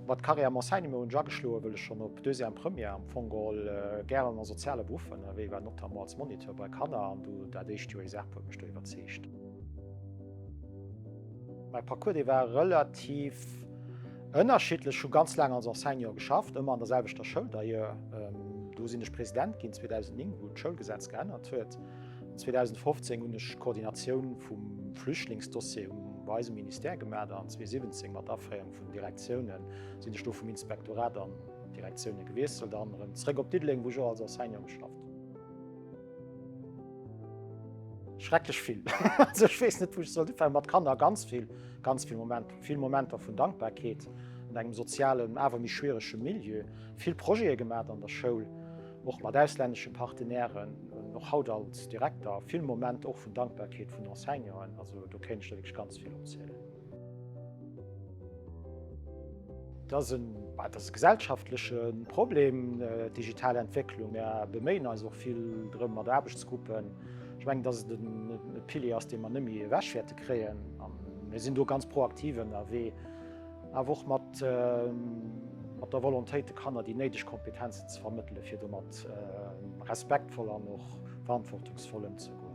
Mat Carrière am Enseignement hunn ech ageschloen, wëll ech schonn op Deuxième, Première am Fong geholl gären a soziale Beruffer ënnerwee war, notamment als Moniteur bei Kanner an du dat éischt Joer ISERP huet mech do iwwerzeegt. Mäi Parcours dee war relativ ënnerschiddlech. Ech hu ganz laang als Enseignant geschafft, ëmmer an der selwechter Schoul d'ailleurs. Do sinn ech President ginn 2009, wou d'Schoulgesetz geännert huet. 2015 hunn ech d'Koordinatioun vum Flüchtlingsdossier bei eisem Ministère gemaach an 2017 mat Aféierung vun den Direktiounen sinn ech do vum Inspektorat an d'Direktioune gewiesselt an erëm zréck op Diddeleng, wou ech och als Enseignant geschafft hunn. Schrecklech vill. Also ech weess net, wou ech sollt ufänken. Mat Kanner ganz vill, ganz vill Momenter, vill Momenter vun Dankbarkeet an engem sozialen, awer méi schwierege Milieu. Vill Projete gemaach an der Schoul. Och mat auslännesche Partenairen, och haut als Direkter, vill Momenter och vun Dankbarkeet vun Enseignanten. Also do kéint ech der wierklech ganz vill opzielen. Dat ass en, dat ass e gesellschaftleche Problem, d'digital Entwécklung. Mir beméien eis och vill drëm mat Aarbechtsgruppen. Ech mengen, dass et e Pilier ass, dee mer net méi ewech wäerte kréien. A mir sinn do ganz proaktiv ënnerwee. Awer och mat mat der Volontéit, de Kanner déi néideg Kompetenzen ze vermëttelen, fir domat respektvoll an och verantwortungsvoll ëmzegoen.